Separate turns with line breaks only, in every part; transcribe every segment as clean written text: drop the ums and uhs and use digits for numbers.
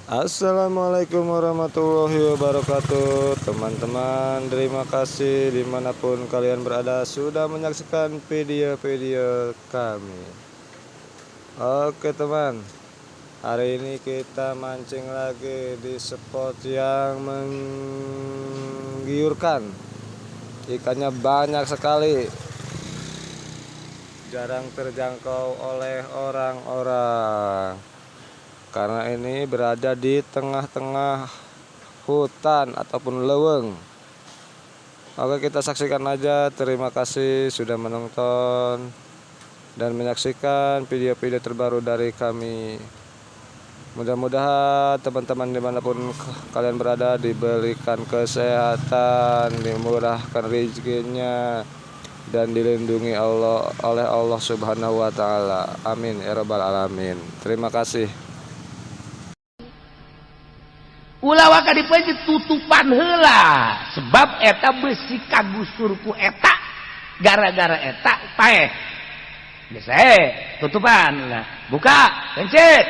Assalamualaikum warahmatullahi wabarakatuh. Teman-teman, terima kasih dimanapun kalian berada sudah menyaksikan video-video kami. Oke teman, hari ini kita mancing lagi di spot yang menggiurkan. Ikannya banyak sekali, jarang terjangkau oleh orang-orang karena ini berada di tengah-tengah hutan ataupun leuweung. Oke, kita saksikan aja. Terima kasih sudah menonton dan menyaksikan video-video terbaru dari kami. Mudah-mudahan teman-teman dimanapun kalian berada diberikan kesehatan, dimurahkan rezekinya, dan dilindungi Allah oleh Allah Subhanahu wa Ta'ala. Amin ya Rabbal 'Alamin. Terima kasih.
Ulah waka dipencit, tutupan heula, sebab eta besi kagusur ku eta, gara-gara eta paeh. Geus tutupan lah, buka, pencit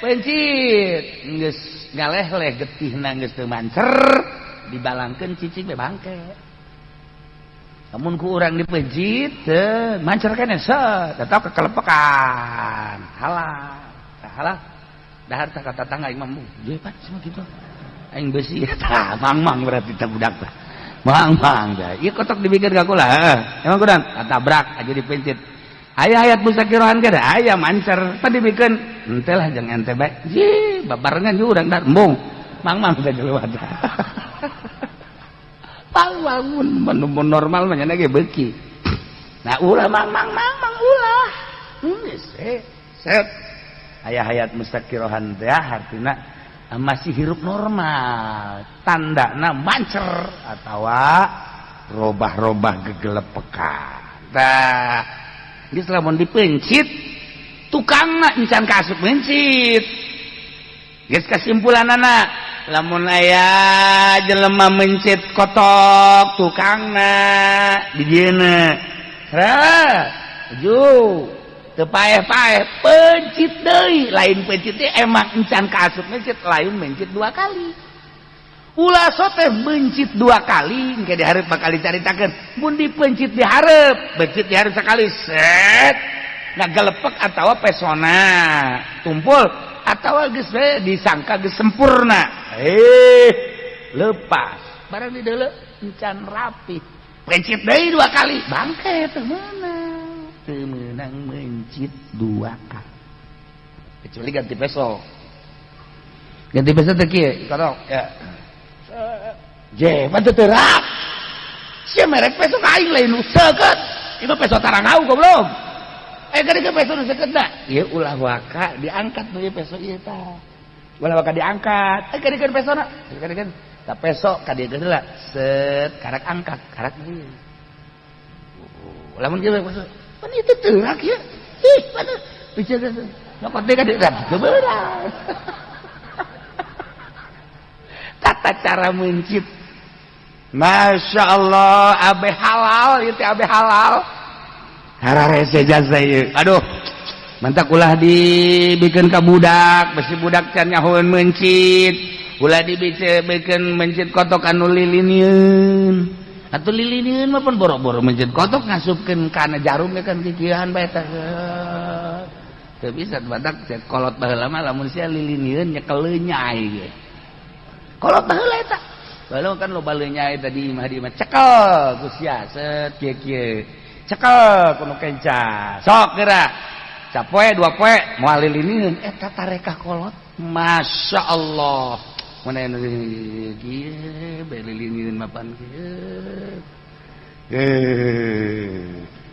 pencit, geus ngaleh-leh getihna, geus teu mancer, dibalangkeun cicing be bangke. Lamun ku urang dipencit teu mancer keneh, set tetap kekelepekan, halah halah dahar tah ka tatangga aing mah, "Je, Pak, semua gitu aing besi eta mang-mang." Berarti teh budak teh mang-mang dah ieu kotok dibikin ka kula. Emang kurang tabrak aja dipencit, aya hayat mustaqirohan ge aya mancer pan dibikeun ente lah, jangan ente bae ji babarengan ju urang dar embung mang-mang teh jelema pang mun normal mah nya ge beuki. Nah, ulah mang mang mang mang, ulah geus set aya hayat mustaqirohan teh artina masih hirup normal, tandana mancer atawa robah-robah gegelepekan. Tah, geus lamun dipencit, tukangna encan kaasup mencit. Geus kesimpulanana, lamun aya jelema mencit kotok, tukangna di dieuna ju teu paeh-paeh, pencit deui. Lain pencit teh emang encan kaasup mencit, lain mencit dua kali. Ulah sote mencit dua kali, engke dihareup bakal dicaritakeun. Mun dipencit di hareup, pencit di hareup sekali, set ngagelepek atawa pesona tumpul atawa geus we disangka geus sempurna, lepas barang di deuleu encan rapi, pencit deui dua kali, bangke. Teu meunang, teu meunang mencit dua kali kecuali ganti peso. Ganti peso teh kieu, kotok ya, je pan teu terak sia merek peso ka aing lain nu seukeut. Itu peso tarangau, goblok. Gede ke peso nu seukeut da ieu ulah waka diangkat nu ieu peso ieu tah, ulah waka diangkat. Gede pesona, gede tah peso ka dieu heula, set karak angkat karak ieu. Lamun kieu peso pan itu terak ya, ih mana bisa nyokot deui ka dieu teu beurang. Tata cara mencit, Masya Allah, abe halal itu, abe halal hararese jasa ieu. Aduh, mantak ulah dibikin ka budak, besi budak can nyahoeun mencit. Ulah dibikin mencit kotok anu lilinieun. Atuh lilinieun mah pan boro-boro mencit kotok, ngasupkeun kana jarum kan kikieuan bae teh teu bisa. Badak kolot baheula mah lamun sia lilinieun nyekel lenyai ge. Kolot baheula eta. Baheula kan loba lenyai tadi mah, di mah cekel ku sia, set kieu kieu. Cekel kudu kenca. Sok geura. Sapoe dua poe moal lilinieun eta tarekah kolot. Masya Allah. Mana kieu bae lilinieun mapan kieu.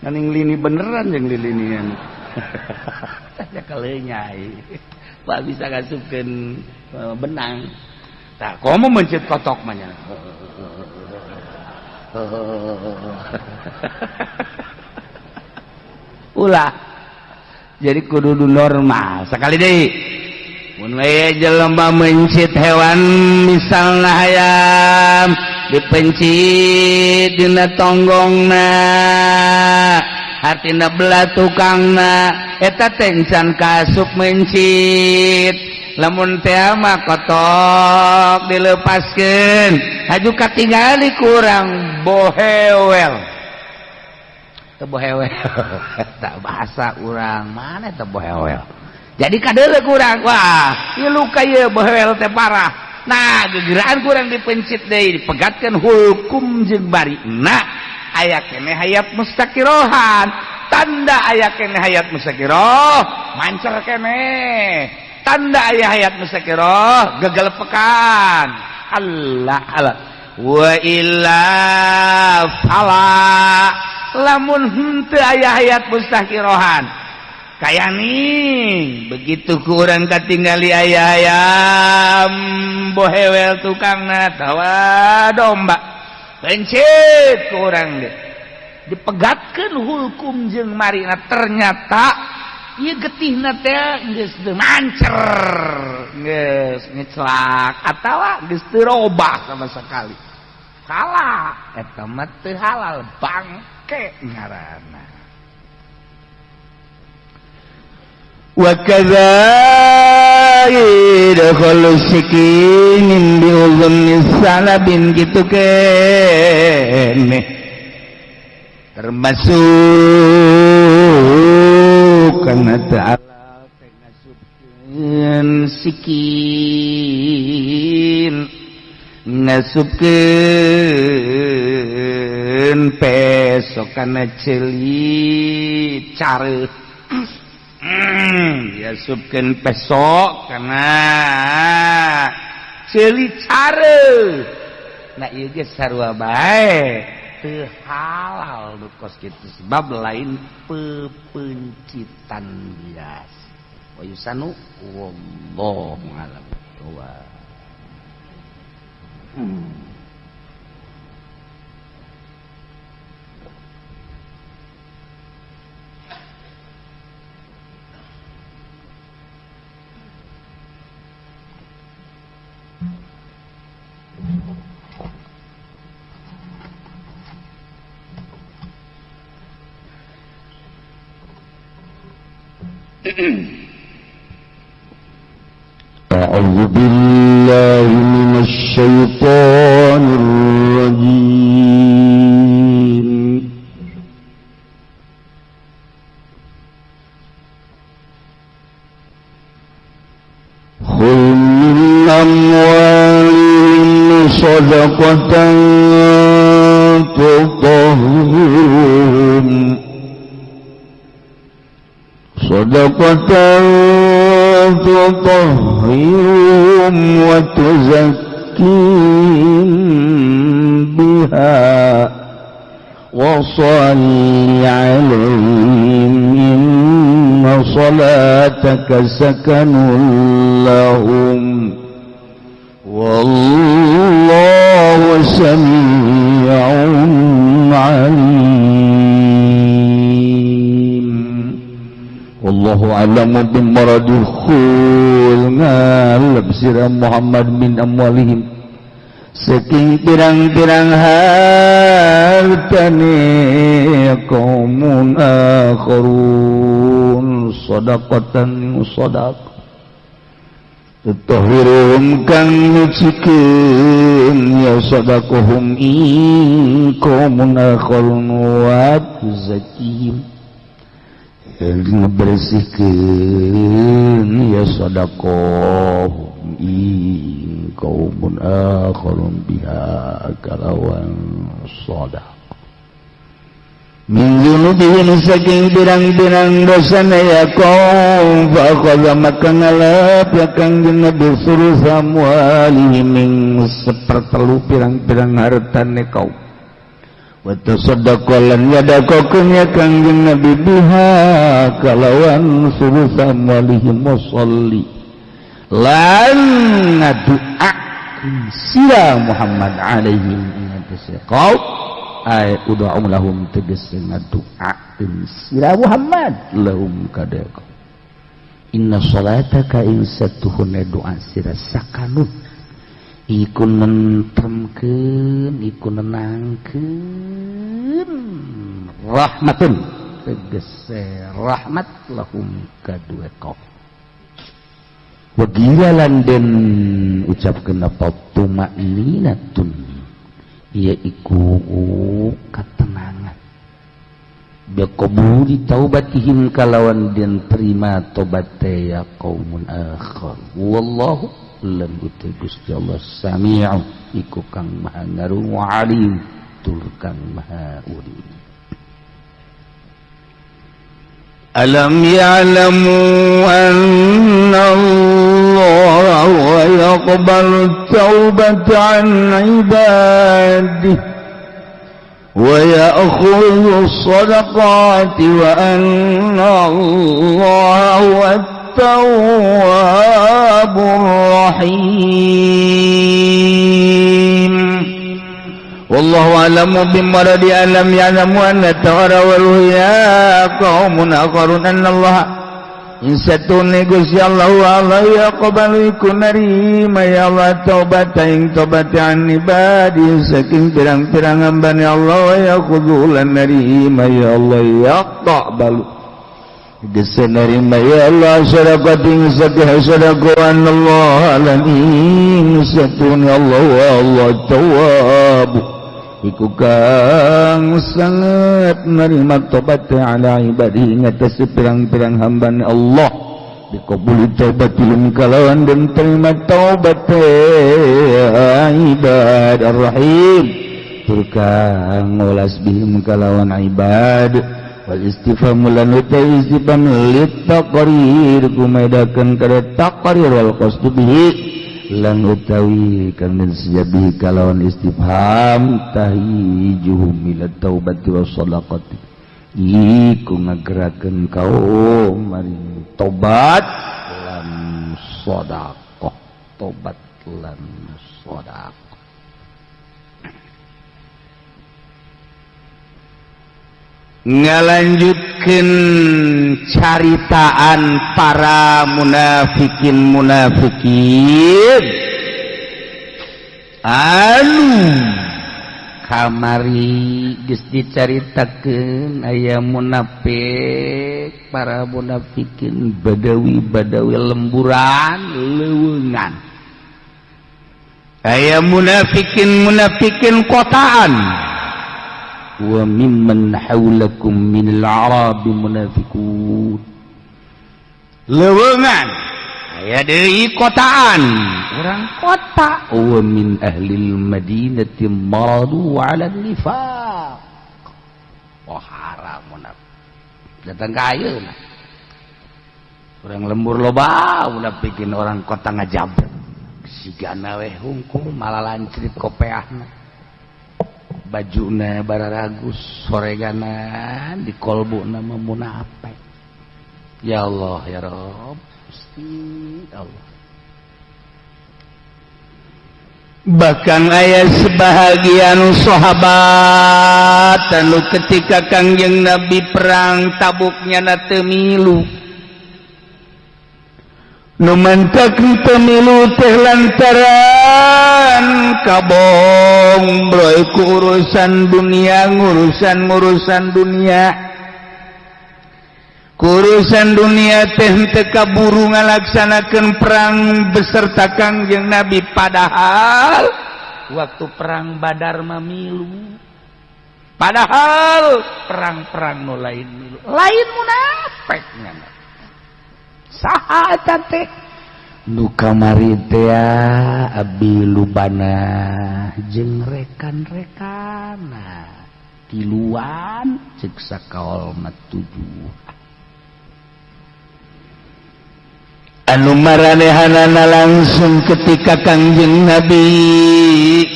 Nganing lini beneran jeung lilinian. Nyekel lenyai. Pak bisa ngasupkeun benang. Tah, komo mencit kotok mah nya. Ulah. Jadi kudu normal. Sekali deui. Mun we jelema mencit hewan, misalna hayam dipencit dina tonggongna, hartina belah tukangna, eta teh encan kaasup mencit. Lamun teh mah kotok dilepaskeun haju katingali kurang bohewel. Teu bohewel tak bahasa urang mana teu bohewel. Jadi kadeuleu kurang, wah ieu luka ieu bohewel teh parah. Nah, gegeraan kurang dipencit deui, dipegatkeun hukum jeung barina aya keneh hayat mustaqirohan. Tanda aya keneh hayat mustaqiroh mancer keneh. Tanda aya hayat mustaqiroh gagal pekan. Allah Allah wa illa fala. Lamun henteu aya hayat mustaqirohan kaya nih begitu kurang katingali aya ayam bohewel tukangna tawa domba pencit kurang deh dipegatkeun hukum jeung marina. Ternyata ieu getihna teh geus teu mancer, geus ngecelak atawa geus teu robah sama sekali. Salah eta mah teu halal, bangke ngaranna. Wa kadza idkhulu sikinin bi udhunni salabin gitu kene termasuk karena ta'ala ngasupkeun sikin, ngasupkeun peso kana ceuli care, diasupkeun peso kana ceuli care. Nah ieu ge sarua bae teu halal nu kos kitu sebab lain pepencitan biasa. Wa yusanu wallahu a'lam.
أعوذ بالله من الشيطان الرجيم. خذ من أموالهم صدقة تطهرهم صدقة تطهرهم وتزكيهم بها وصل عليهم إن صلاتك سكن لهم والله سميع عليم. Wallahu a'lamu bimuradi khul ngalap sira Muhammad min amwalihim saking pirang-pirang hartane qaumun akharun sadaqatan sadaq tutahhiruhum kang nyucikeun ya sadaqahum in qaumun akharun wa tuzakihim ngebersihkeun ya sadaqah in qaumun akharun biha kalawan sadaq min dzunubihim saking pirang-pirang dosana ya qaum fa akhadha maka ngalap ya Kangjeng Nabi suruh amwalihim ing sepertelu pirang-pirang hartane kaum wa tasaddaqa lan yadakokeun ya Kangjeng Nabi biha kalawan suruh amwalihim wa sholli lan ngadu'a sira Muhammad alaihim ing atase kaum ay ud'u lahum tegese ngadu'akeun sira Muhammad lahum kadeka inna salataka ing satuhuna doa sira sakanun iku nentremkeun iku nenangkeun rahmatun tegese rahmat lahum kadue kaum Wagilalan den ucapkeun apa tumakninatun ieu iku katenangan biqabuli taubatihim kalawan den terima tobat ya qaumun akhar wallahu lam uti Gusti Allah sami'u iku kang maha ngarungu alim tur kang maha uring.
Alam ya'lamu anna Allah yaqbalu taubata an ibadihi wa ya'khudhu as-sadaqati wa anna Allah huwa at-tawwabur rahim. Wallahu a'lamu bimaradi alam ya'lamu anna tawara wal ya qaumun akharun anna Allah insatun Gusti Allah Allah yaqbalu kunarima ya Allah taubata ing tobat an ibadi saking pirang-pirang hambane Allah ya khudulan narima ya Allah yaqbalu geus narima ya Allah sadaqatin sakih sadaqan Allah lan insatun Allah Allah tawwab iku kang sangat nerima tobat ala ibadihi ngatas pirang-pirang hambane Allah dikabuli taubatihim kalawan den terima taubat ibad arrahim tur kang ngolas bihim kalawan ibad wal istifham lan istifham lit taqrir kumedakeun kada taqrir wal qasdu bihi lan utawi kang den sejabi kalawan istifham tahijuhum ila taubati was sadaqati iku ngagerakeun kaum maring tobat lan sedekah tobat lan sedekah. Ngalanjutkeun caritaan para munafikin munafikin anu kamari geus dicaritakeun aya munafik para munafikin badawi-badawi lemburan leuweungan aya munafikin munafikin kotaan wa mimman haulakum minal a'rabi munafiqun leuweungan aya deui kotaan urang kota wa min ahlil madinati maradu 'ala nifaq oh haram munafik datang ka ayeuna urang lembur loba munafikin orang kota ngajabret sigana we hungkul malah lancrit kopeahna bajuna bararagus soregana di kolbuna munafik. Ya Allah ya Rabb Gusti Allah. Bahkan aya sebahagian sahabat anu ketika Kangjeng Nabi perang Tabuknya na teu milu nu mantak teu milu teh lantaran kabong broy ku urusan dunia ngurusan-ngurusan dunia urusan dunia teh teu kaburu ngalaksanakeun perang beserta Kangjeng Nabi padahal waktu perang Badar mah milu padahal perang-perang nu lain milu lain munafik nya saha eta teh nu kamari teh Abi Lubana jeung rekan-rekanna tiluan ceuk sakaol mah tujuh anu maranehanana langsung ketika Kangjeng Nabi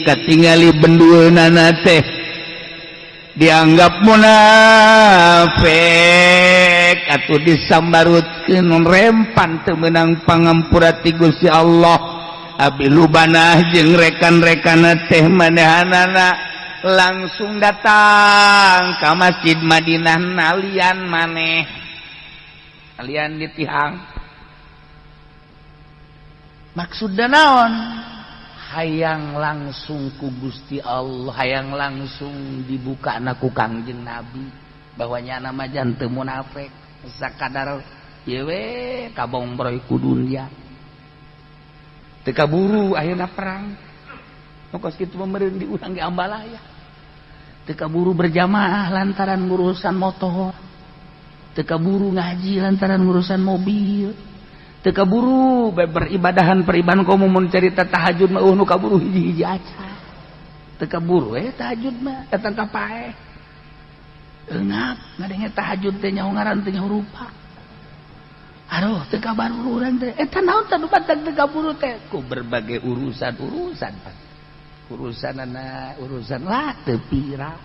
katingali bendueunana teh dianggap munafik atuh disambarutkeun rempan teu meunang pangampura ti Gusti Allah. Abi Lubanah jeung rekan-rekanna teh manehanana langsung datang ka Masjid Madinah nalian maneh kalian ditihang maksudna naon hayang langsung ku Gusti Allah, hayang langsung dibuka na ku Kangjeng Nabi bahwa nyana mah teu munafik sakadar ieu we kabongbroy ku dunya. Teu kaburu ayeuna perang. Nu kos kitu mah meureun diurang ge ambalaya. Teu kaburu berjamaah lantaran ngurusan motor. Teu kaburu ngaji lantaran ngurusan mobil. Teu kaburu beribadahan peribadahan komo mun carita tahajud mah nu kaburu hiji-hiji acan. Teu kaburu tahajud mah datang ka paeh. Eungap ngadenge tahajud teh nyaho ngaran teh nyaho rupa. Aduh, teu kaburu urang teh. Eta naon teh nu badag teu kaburu teh? Ku berbagai urusan-urusan. Urusan anak, urusan lah teu pira.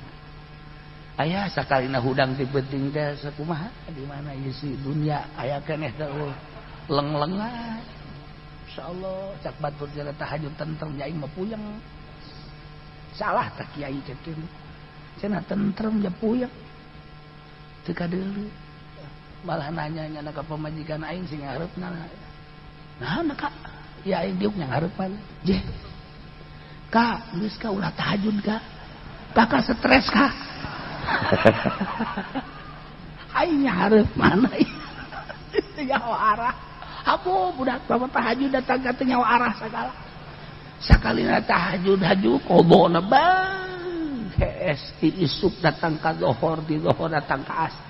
Aya sakalina hudang ti penting teh sakumaha di mana ieu si dunia aya keneh teh leng-lengan. Insyaallah cak batur jala tahajud tentrem aing mah puyeng. Salah tah kiai cek teh. Cenah tentrem ja puyeng. Teu kadeuleu. Malah nanya nyana ka pamajikan aing sing ngareupna. Nah, kak, ya aing diuk nya ngareupna. Jeh. Kak, geus ka ulah tahajud kak. Kakak stres kak. Aing ngareup mana ieu? Nyaho arah. Abu budak bapak tahajud datang ka teu nyaho arah sagala. Sakalina tahajud haju qodona bang. Hees ti isuk datang ka zohor, ti zohor datang ka asar.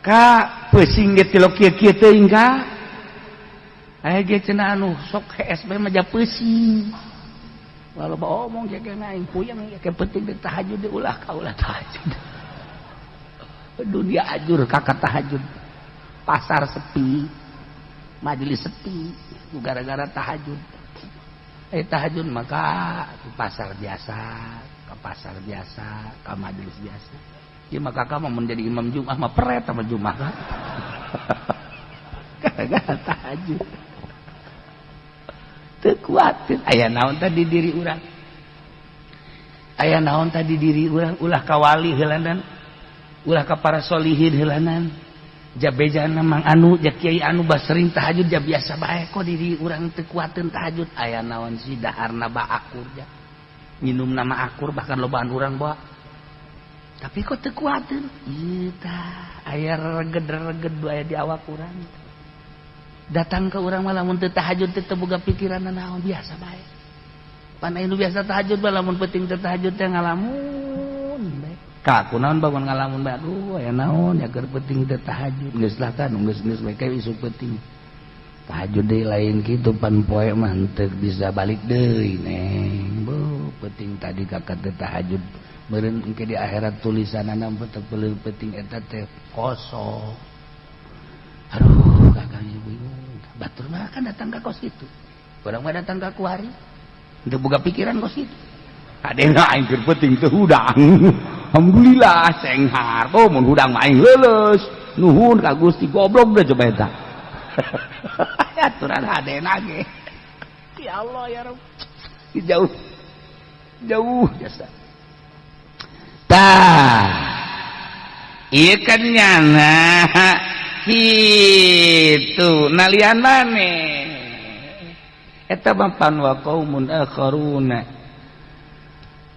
Kak, pusing ge tilok kieu-kieu teuing ka. Aya ge cenah anu sok hees bae mah ja pusing. Lalu bawa omong ge aing puyeng ge penting di tahajud di ulah ka ulah tahajud. Dunia ajur kakak tahajud. Pasar sepi, majelis sepi gara-gara tahajud. Tahajud maka ke pasar biasa, ke pasar biasa, ke majelis biasa. Ya maka kamu menjadi imam Jumat mah peret sama Jumat kan. Gara-gara tahajud. Teu kuatir aya naon tadi diri urang. Aya naon tadi diri urang ulah ka wali heulanan. Ulah ka para solihin heulanan. Jabejana mang anu ja kiai anu bah sering tahajud ja biasa bae kok diri urang teu kuateun tahajud. Aya naon sih daharna ba akur ja. Minum nama akur bahkan lobaan urang bawa. Tapi kok teu kuateun? Ieu tah aya reged-reged aya di awak urang. Datang ke urang mah lamun teu tahajud teu boga pikiran naon biasa bae. Pan aya nu biasa tahajud mah lamun penting teu tahajud teh ngalamun bae. Ka kunaon bangun ngalamun bae aduh aya naon ya keur penting teu tahajud geus lah kan geus-geus bae kae isuk penting. Tahajud deui lain kitu pan poe mah teu bisa balik deui neng. Beuh penting tadi kakak teu tahajud meureun engke di akhirat tulisanana teu penting eta teh kosong. Aduh kakang ibu batur mah kan datang ka kos kitu. Urang mah datang ka kuari. Teu boga pikiran kos kitu. Kadena aing keur penting teu hudang. Alhamdulillah senghar. Oh mun hudang mah aing leuleus. Nuhun ka Gusti goblok deh coba eta. Aturan hadena ge. Ya Allah ya Rabb. Jauh. Jauh jasa. Tah. Ieu kan nyana kitu nalian maneh. Eta bampan wa qaumun akharuna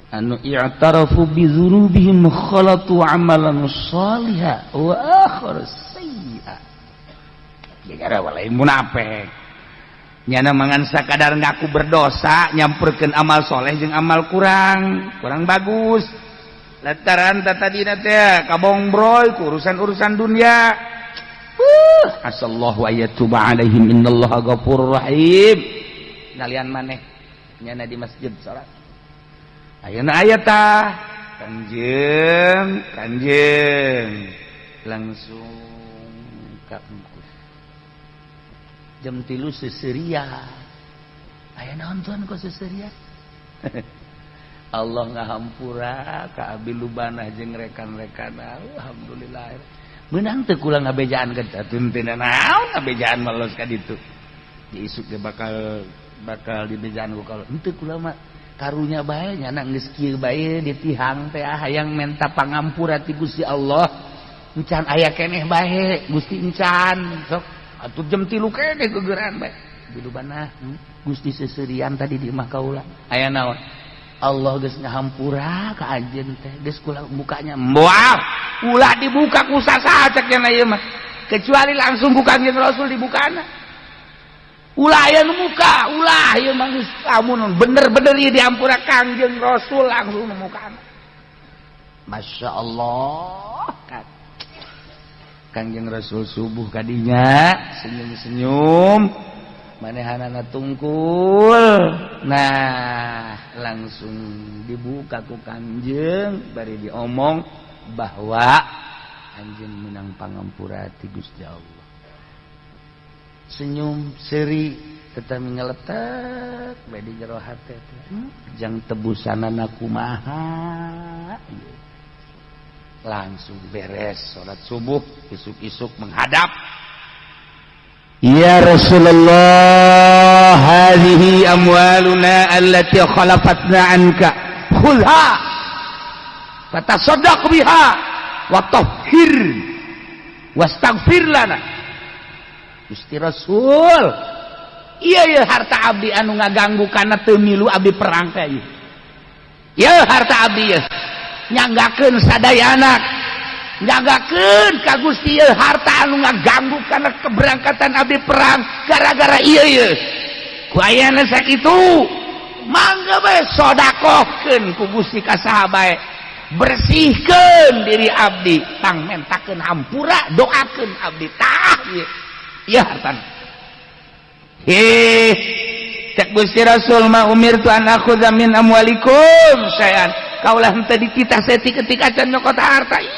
anu i'tarafu bi dzunubihim khalatu amalan shaliha wa akhar sayyi'a. Gara walai munafik. Nyana mangan sakadar ngaku berdosa nyampurkeun amal soleh jeung amal kurang, kurang bagus. Lantaran tadina teh kabongbroy ku urusan-urusan dunia. Asallahu ayatuba alaihim innallaha ghafurur rahim. Nalian maneh nyana di masjid salat. Ayeuna aya tah kanjeng, kanjeng langsung ka jam 3 seseuria. Aya naon tuan kok seseuria? Allah ngahampura ka abi lubanah jeung rekan-rekan. Alhamdulillah. Meunang teu kula ngabejaan ka teu naon ngabejaan mah los ka ditu. Di isuk ge bakal dibejaan ku kalau henteu kula mah karunya bae nyana geus kieu bae di tihang teh hayang menta pangampura ti Gusti Allah. Encan aya keneh bae Gusti encan sok atuh jam 3 keneh gegeran bae. Bilubana Gusti seserian tadi di imah kaula. Aya naon? Allah geus ngahampura ka anjeun teh geus kula bukanya. Moal ulah dibuka ku saha cek nya ieu mah. Kecuali langsung ku Kangjeng Rasul dibukana. Ulah aya nu muka, ulah ieu mah geus lamun bener-bener ieu diampura Kangjeng Rasul langsung nu muka. Masya Allah. Kangjeng Rasul subuh kadinya senyum-senyum, manehanana tungkul. Nah, langsung dibuka ku Kangjeng bari diomong bahwa anjeun menang pangampura ti Gusti Allah. Senyum seri tetapi ngeletek bae di jero hate teh. Jang tebusanana kumaha? Langsung beres salat subuh, isuk-isuk menghadap. Ya Rasulullah, hadhihi amwaluna allati khalafatna anka, khudha fatasaddaq biha wa tahhir wastaghfir lana. Gusti Rasul, iya ya harta abdi anu ngaganggu kana teu milu abdi perang teh ieu. Ieu harta abdi ieu nyanggakeun sadayana, nyanggakeun ka Gusti ieu harta anu ngaganggu kana keberangkatan abdi perang gara-gara ieu ieu. Ku ayana sakitu mangga bae sodakohkeun ku Gusti ka saha bae. Bersihkeun diri abdi, tang mentakeun hampura, doakeun abdi tah ieu. Iya hartana. Heh, cek Gusti Rasul ma umirtu an akhudha min amwalikum syai'an. Kaulah henteu dititah saeutik ketika acan nyokot harta. Ih,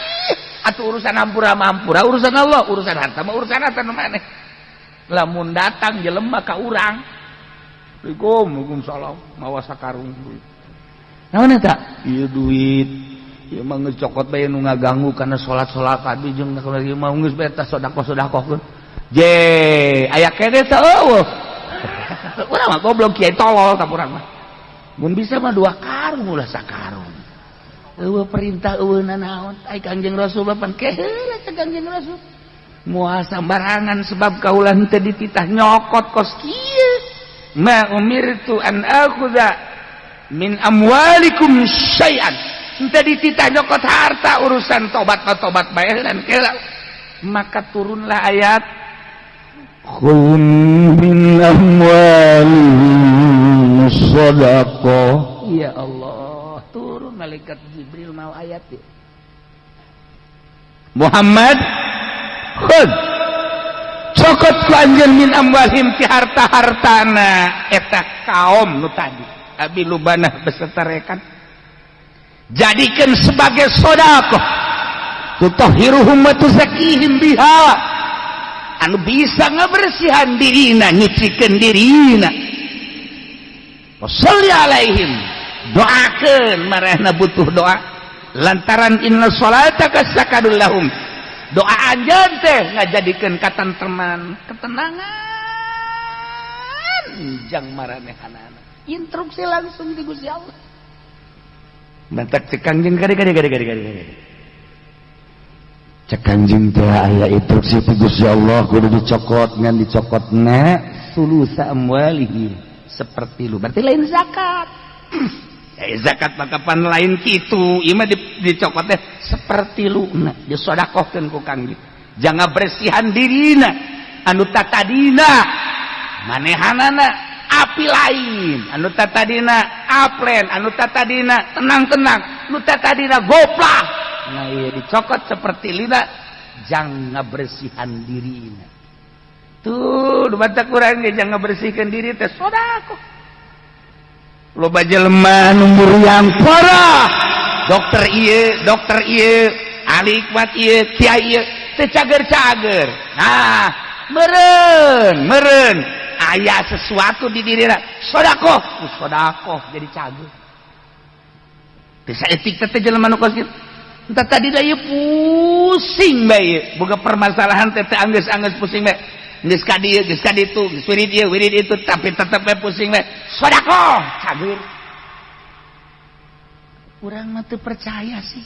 atuh urusan hampura mah hampura, urusan Allah, urusan harta mah urusan harta nu maneh. Lamun datang jelema ka urang. Assalamualaikum, waalaikumsalam, mawa sakarung duit. Naon eta? Ieu duit. Ieu mah geus cokot bae nu ngaganggu kana salat-salat abdi jeung ieu mah geus bae tah sedekah-sedekahkeun. Je, aya kene teh eueuh. Urang mah goblok kiai tolol tah urang mah. Mun bisa mah dua karung ulah sakarung. Eueuh perintah eueuh nanaon. Ai Kangjeng Rasul pan keheula teh Kangjeng Rasul. Moal sambarangan sebab kaulah henteu dititah nyokot kos kieu. Ma umirtu an akhudha min amwalikum syai'an. Henteu dititah nyokot harta urusan tobat mah tobat bae dan keheula. Maka turunlah ayat
Khudh min amwalihim shadaqah.
Ya Allah, turun malaikat Jibril mau ayat ya. Muhammad, khudh cokot ku anjeun min amwalihim ti harta-hartana eta kaum nu tadi Abi Lubanah beserta rekan, jadikan sebagai sedekah tutahhiruhum wa tuzakkihim biha, anu bisa ngabersihan dirina, nyucikeun dirina. Washolli alaihim, doakeun marehna butuh doa lantaran inna salataka sakanul lahum. Doa anjeun teh ngajadikeun katentreman, ketenangan jang maranehanana. Instruksi langsung di Gusti Allah. Mantak cek Kangjeng kade kade kade kade kade kade.
Cek Kangjeng teh aya instruksi ti Gusti Allah kudu dicokot, ngan dicokotna
sulusa amwalihim, seperti lu berarti lain zakat. Zakat mah kapan lain kitu, ieu mah dicokot teh seperti lu nah disodakohkeun ku Kangjeng jangan bersihan dirina anu tatadina manehanana api lain, anu tatadina aplen, anu tatadina tenang-tenang, anu tatadina goplah. Nah iya dicokot seperti lina jangan ngabersihan dirina tuh mata kurang ge jangan ngabersihkan diri teh sodakoh. Loba jelema nu muriang parah, dokter ieu, dokter ieu, ahli hikmat ieu, kiai ieu teu cager-cager. Nah meureun meureun aya sesuatu di dirina sodakoh, ku sodakoh jadi cager. Teu saeutik teh jelema nu kos kitu. Entah tadi da ieu pusing bae boga permasalahan teh teh anggeus-anggeus pusing bae, geus ka dieu geus ka ditu, geus wirid ieu wirid itu, tapi tetep bae pusing bae, sodakoh cager. Urang mah teu percaya sih.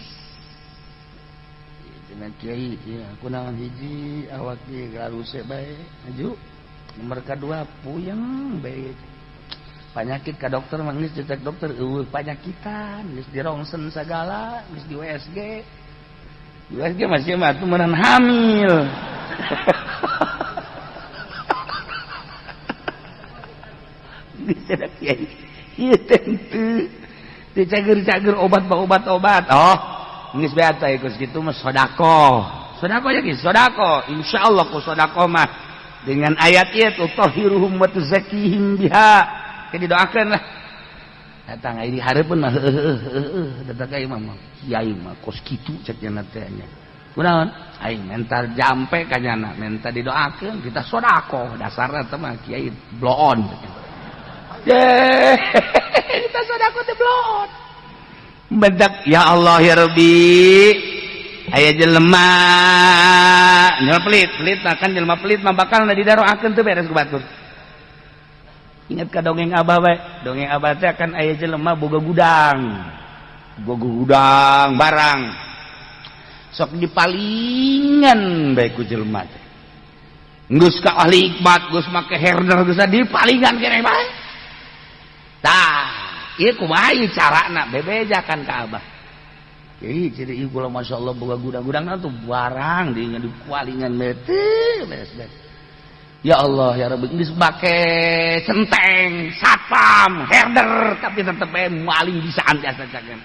Cenah kiai ieu kunaon hiji awak ge garuse bae maju, nomor kadua puyeng bae, penyakit ka dokter mah geus dicek dokter eueuh panyakitan, geus dirongsen sagala, geus di USG, di USG masih mah atuh meunang hamil.
Geus ada kiai. Ieu teh henteu. Teu cager-cager obat obat obat. Oh, geus bae atuh geus kitu mah sedekah. Sedekah ya geus sedekah. Insyaallah ku sedekah mah dengan ayat ieu tutahhiruhum wa tuzakkihim biha. Ke didoakeun lah. Datang ai di hareupeun mah heueuh heueuh datang ka imam mah. Kiai mah kos kitu cek nya teh nya. Kunaon? Aing menta jampe ka nyana, menta didoakeun, kita sedekah. Dasarna teh mah kiai bloon. Ye, kita sedekah teh bloon. Bedak ya Allah ya Rabbi. Aya jelema jelema pelit, pelit mah kan jelema pelit mah bakal didaroakeun teu beres ku batur. Ingat ka dongeng abah bae, dongeng abah teh kan aya jelema boga gudang. Boga gudang barang. Sok dipalingan bae ku jelema teh. Geus ka ahli hikmat, geus make herder geus dipalingan keneh bae. Tah, ieu kumaha ieu carana bebejakan ka abah. Ih, jadi ieu kula masyaallah boga gudang-gudangna tuh barang di dipalingan bae teu beres beres. Ya Allah ya Rabbi, geus make centeng, satpam, herder tapi tetep bae maling bisaan biasa cagen.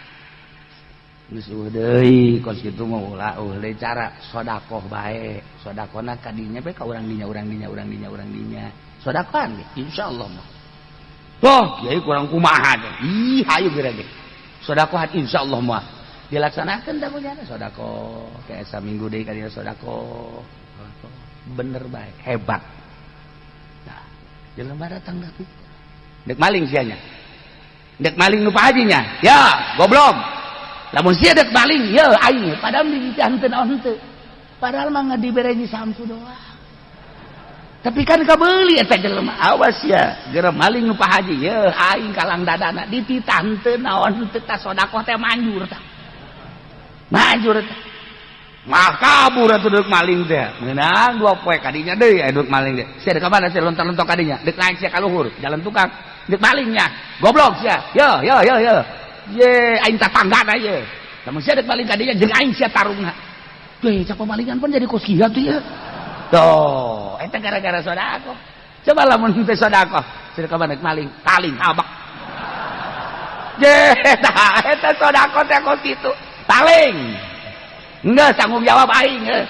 Geus eueuh deui kos kitu mah ulah eueuh deui cara sedekah bae. Sedekahna ka dinya bae ka urang dinya urang dinya urang dinya urang dinya. Sedekahan ge insyaallah mah. Oh, kiai kurang kumaha teh. Ih, hayu geura ge. Sedekahan insyaallah mah dilaksanakeun da punya sedekah. Kayak saminggu deui ka dinya sedekah. Bener bae, hebat. Nah, jelema datang tapi dek maling sia nya. Dek maling nu Pak Haji nya. Ya, goblok. Lamun sia dek maling, ya aing padahal di henteu naon henteu. Padahal mah dibere Samsu doang. Tapi kan kabeuli eta jelema. Awas ya, geura maling nu Pak Haji, ya aing kalang dadana dititah henteu naon henteu tah sedekah teh manjur tah. Manjur tah. Mah kabur atuh deuk maling teh. Meunang dua poe kadinya deui aya deuk maling teh. Sia deuk ka mana sia lontar-lontok kadinya? Deuk naik sia ka luhur, jalan tukang. Deuk malingnya. Goblok sia. Yo yo yo yo. Ye aing tatanggana ye. Lamun sia deuk maling kadinya jeung aing sia tarungna. Weh, cak pemalingan pun jadi kos kieu tuh ya. Tuh, eta gara-gara sedekah. Coba lamun teu sedekah, sia ka mana maling, taling abak. Ye, tah eta sedekah teh kos kitu. Taling. Enggak tanggung jawab aing. Eh.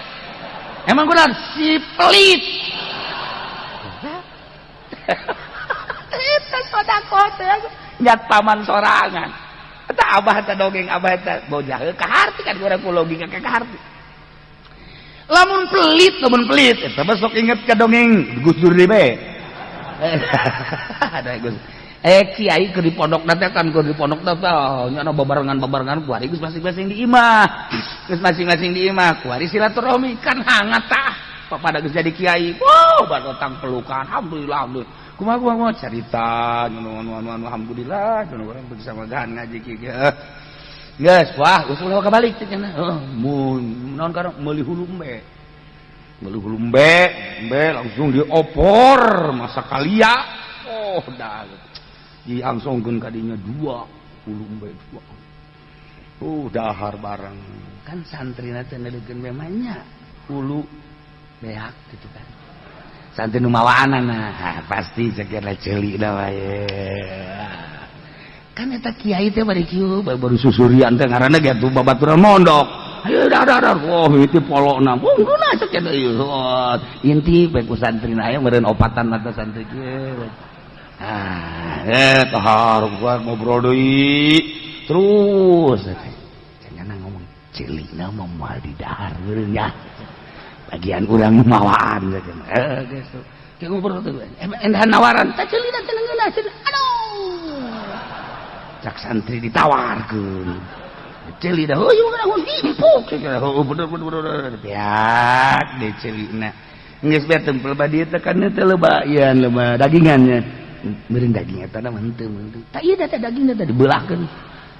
Emang kunaon si pelit. Eta sedekah teh nyat paman sorangan. Eta abah teh dongeng abah teh bojah kaharti kan urang ku logika ka kaharti. Lamun pelit eta mah sok inget ka dongeng Gus Dur deui bae. Ada Gus. Kiai keur di pondok teh kan keur di pondok teh nya babarengan-babarengan kuari geus masing-masing di imah. Geus masing-masing di imah kuari silaturahmi kan hangat tah. Pada geus jadi kiai. Wow, batang pelukan. Alhamdulillah, alhamdulillah. Kumaha kumaha carita anu anu anu alhamdulillah anu urang bersama gahan ngaji kieu. Geus, wah, geus ulah kabalik teh cenah. Heuh, mun naon karena meuli hulu embe. Meuli hulu embe, embe langsung diopor masak kalia. Oh, dah. Diangsongkeun ka dinya dua hulu embe dua. Oh, dahar bareng. Kan santrina teh neuleukeun bae mah nya hulu beak gitu kan. Santri nu mawaanana, nah, pasti sekian ceuli dah wae. Kan eta kiai teh bari kieu baru susurian teh ngaranna ge atuh babaturan mondok. Ayo dah dah dah. Wah, itu polokna. Ungguna sekian ieu. Inti bae ku santrina aya meureun opatan mata santri kieu. Ah, tahar gua ngobrol deui. Terus cenah ngomong ceulina mah moal di dahar meureun nya. Bagian urang mawaan cenah. Geus. Kayak ngobrol tuh. Endahan nawaran, tah ceulina teh ngeunah cenah. Aduh. Cak santri ditawarkeun. Ceuli dah, oh ieu mah empuk. Oh bener bener bener. Beak deh ceulina. Geus bae tempel ba dieu teh kan teh loba ieu loba dagingannya. Meureun daging eta mah henteu henteu. Tah ieu teh dagingna teh dibelahkeun.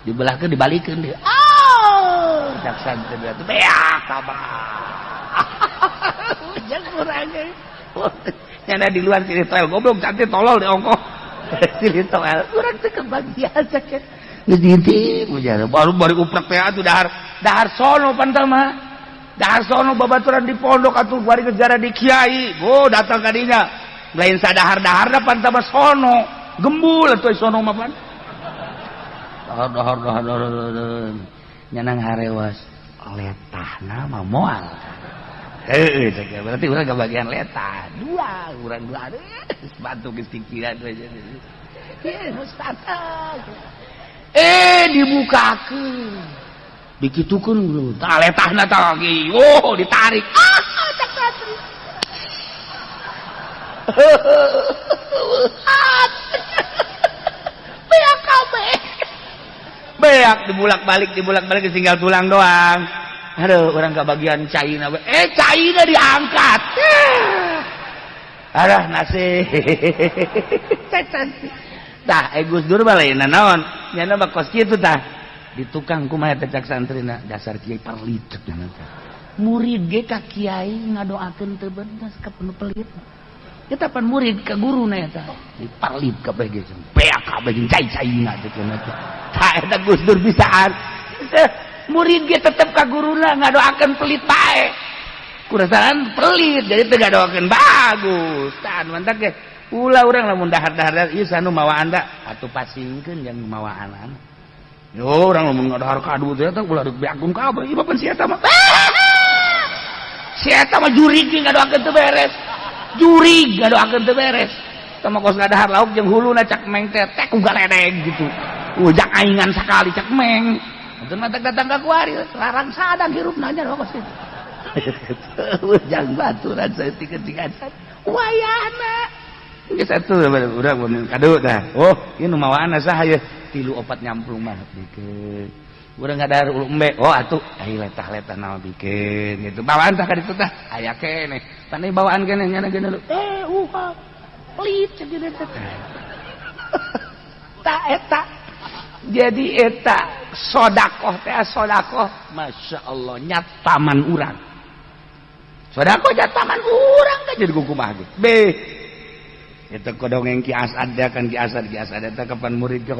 Dibelahkeun dibalikeun deui. Oh, cak santri teh beak kabah. Jangan kurang nyana di luar sini toel goblok cantik tolol di ongkoh. Sini toel urang teh kebagian sakit. Geus diintip baru bari uprak teh atuh dahar dahar sono pantal mah. Dahar sono babaturan di pondok atuh bari geus di kiai. Oh datang ka dinya. Lain sadahar-dahar da pantal mah sono. Gembul atuh sono mah pan. Dahar dahar dahar dahar. Nyanang harewas letahna mah moal. Heuh, berarti urang kebagian letah. Dua, urang dua. Batu geus pikiran we. Ye, mustata. Dibukakeun. Dikitukeun tah letahna tah lagi. Oh, ditarik. Ah, cak santri. Beak kabeh. Beak dibulak-balik tinggal tulang doang. Aduh, orang kebagian caina. Caina diangkat. Aduh, nasib. Tah, Gus Dur mah lain naon? Nyana mah kos kitu tah. Di tukang kumaha teh cak santrina, dasar kiai perlit teh. Murid ge ka kiai ngadoakeun teu bener ka penuh pelit. Eta pan murid ka guruna eta. Diparlit kabeh ge. Beak kabeh jeung cai-caina teh cenah teh. Tah eta Gus Dur bisaan. Murid ge tetep ka guruna ngadoakeun pelit bae. Kurasaan pelit jadi teu ngadoakeun bagus. Tah mantak ge ulah urang lamun dahar-dahar ieu sanu mawaan da atuh pasingkeun jeung mawaan. Yo urang lamun ngadahar kadu teh eta ulah deuk beakun kabeh ieu mah pan si eta mah. Si eta mah jurig ge ngadoakeun teu beres. Jurig ngadoakeun teu beres. Tah mah kos ngadahar lauk jeung huluna cak meng teh teh ku galedeg gitu. Ujak aingan sakali cak meng. Itu mata datang ke kuari, larang sadang hirup nanya kos itu. Ujang baturan saeutik-eutik wayahna. Geus atuh urang kadu tah. Oh, ieu nu mawaanna saha ye? 3 4 nyamplung mah bikeun. Urang ngadahar ulu embe. Oh atuh, ai letah-letah naon bikeun gitu. Bawaan tah ka ditu tah. Aya keneh. Pan bawaan keneh nyana geuna lu. Pelit cek teh. Ta eta. Jadi eta sodakoh teh sodakoh, masya Allah nyat taman urang. Sodakoh nyat taman urang kan jadi kumaha ge. Be. Eta kodongeng Ki Asad kan Ki Asad eta kapan murid ke